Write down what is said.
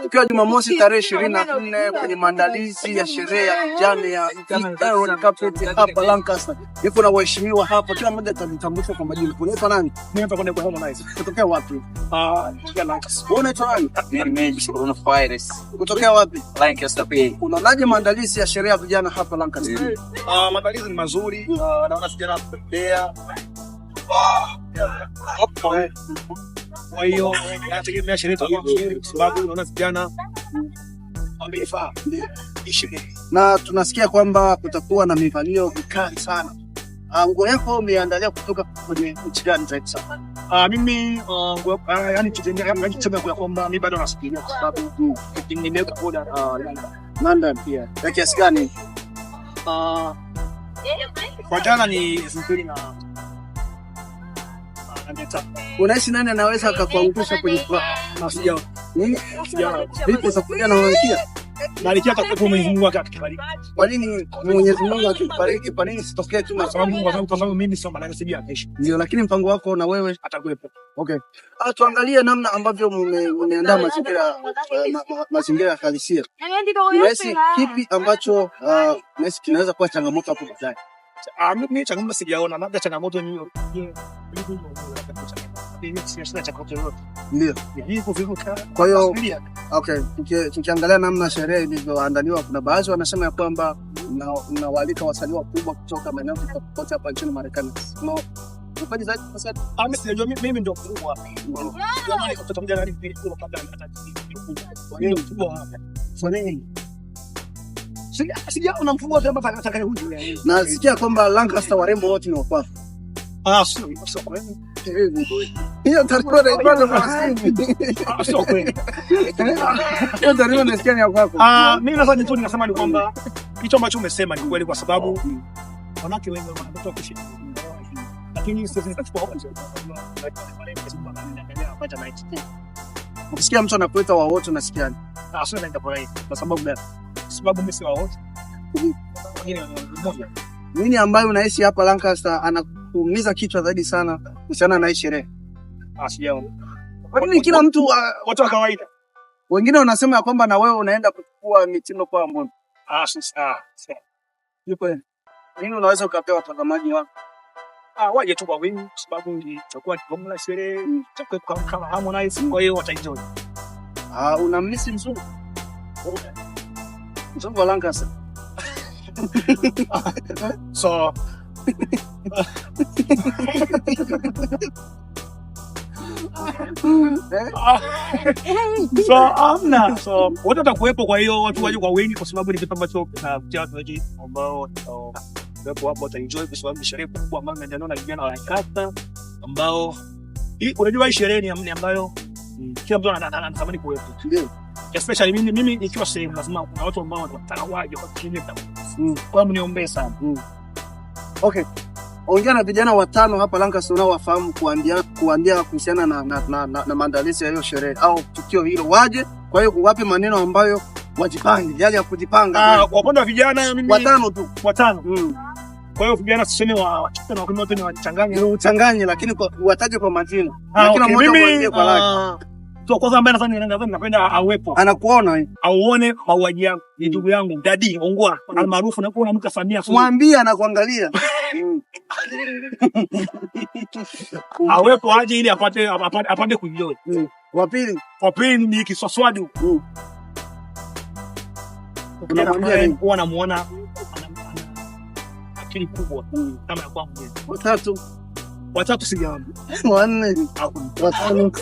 Ikiwa Jumamosi tarehe 24 kwenye maandalizi ya sherehe ya vijana ya Aaron Carpet hapa Lancaster. Niko na waheshimiwa hapa, kila mmoja atajitambulisha kwa majina. Unaitwa nani? Mimi hapa kwenda kwa Harmonize. Kutokea wapi? Ah, kutoka Lancaster. Wewe unaitwa nani? Mimi coronavirus. Kutokea wapi? Lancaster PA. Unaonaje maandalizi ya sherehe ya vijana hapa Lancaster? Ah, maandalizi ni mazuri. Ah, naona vijana wanapendea. Kwa hiyo nategemea sherehe itakuwa nzuri kwa sababu naona vijana wameifaa sherehe. Na tunasikia kwamba kutakuwa na mivalio mikali sana. Nguo yako umeandalia kutoka kwenye nchi gani zaidi sana? Ah, mimi yani tuseme kwa kwamba mimi bado nasubiria kwa sababu nimeweka order London. London. Yeah. Ya kiasi gani? Ah, kwa jana ni 2000 na 500. Unahisi nani anaweza akakuangusha kwenye furaha? Na sijaona. Nini? Sijaona. Vipi utakuja na malkia? Malkia atakuwepo Mwenyezi Mungu akibariki. Kwa nini Mwenyezi Mungu akibariki? Kwa nini sitokee tu Kwa sababu kwa sababu mimi sio malaika, sijui kesho. Ndio, lakini mpango wako na wewe Atakuwepo. Okay. Tuangalie namna ambavyo mmeandaa mazingira mazingira halisia. Unahisi kipi ambacho unahisi kinaweza kuwa changamoto hapo baadaye? Ah, mimi changamoto sijaona, labda changamoto ni hiyo. Mimi sina changamoto yoyote. Ndio. Hivyo vivyo Kwa hiyo okay, tukiangalia namna sherehe ilivyoandaliwa, kuna baadhi wanasema ya kwamba mnawaalika wasanii wakubwa kutoka maeneo tofauti hapa nchini Marekani. No. Ukweli zaidi kwa sababu Ah, mimi sijajua, mimi ndio mkubwa. Jamani, mtoto mmoja nani mkubwa kabla hata mkubwa. Mimi mkubwa hapa. Kwa nini? Sijaona mkubwa hapa atakaye kuja. Nasikia kwamba Lancaster warembo wote ni wakwako. Ah, sio kweli. Hiyo taarifa naipata kwa simu. Ah, sio kweli. Hiyo taarifa nasikia ni ya kwako. Ah, mimi nadhani tu ninasema ni kwamba hicho ambacho umesema ni kweli kwa sababu wanawake wengi wanatoka kushiriki. Lakini sisi tunachukua wote. Ukisikia mtu anakuita wa wote unasikiaje? Ah, sio naenda kwa hiyo. Kwa sababu gani? Sababu mimi si wa wote. Wengine ni mmoja. Nini ambayo unahisi hapa Lancaster anakuumiza kichwa zaidi sana kuhusiana na hii sherehe? Ah, sijaona. Kwa nini kila mtu Watu wa kawaida. Wengine wanasema ya kwamba na wewe unaenda kuchukua mitindo kwa mbona? Ah, si ah, si. Yupo. Nini unaweza ukapewa watazamaji wako? Ah, waje tu kwa wingi kwa sababu itakuwa bonge la sherehe, itakuwa kama Harmonize, kwa hiyo wataenjoy. Ah, unamisi mzungu. Mzungu wa Lancaster. So Eh? So amna, so watu watakuwepo, kwa hiyo watu waje kwa wingi, kwa sababu ni kitu ambacho kinavutia watu wengi ambao watakuwepo hapo, wataenjoy kwa sababu ni sherehe kubwa ambayo imeandaliwa na vijana wa Lancaster ambao unajua hii sherehe ni ambayo kila mtu anatamani kuwepo. Ndio. Especially mimi nikiwa sehemu lazima kuna watu ambao wanataka waje kwa kile. Kwa hiyo mniombee sana. Okay. Ongea na vijana watano hapa Lancaster unaowafahamu kuambia kuhusiana na maandalizi ya hiyo sherehe au tukio hilo waje. Kwa hiyo wape maneno ambayo wajipange, yale ya kujipanga. Ah, kwa upande wa vijana mimi watano tu. Watano. Kwa hiyo vijana tuseme wa kike na wa kiume wote ni wachanganye. Ni uchanganye, lakini wataje kwa majina. Ah, Na kila okay. mmoja Mimi, mwambie kwa lake. Mtu wa kwanza ambaye nadhani napenda awepo. Anakuona. Auone mauaji yangu. Ni ndugu yangu Dadi Ongwa almaarufu na kuona mtu Samia Suluhu. Mwambie anakuangalia. Awepo aje ili apate kuenjoy. Wa pili. Wa pili ni Kiswaswadu. Unamwambia nini? Huwa namuona ana akili kubwa kama ya kwangu mimi. Watatu. Watatu sijaona. Wanne. Hakuna. Watano.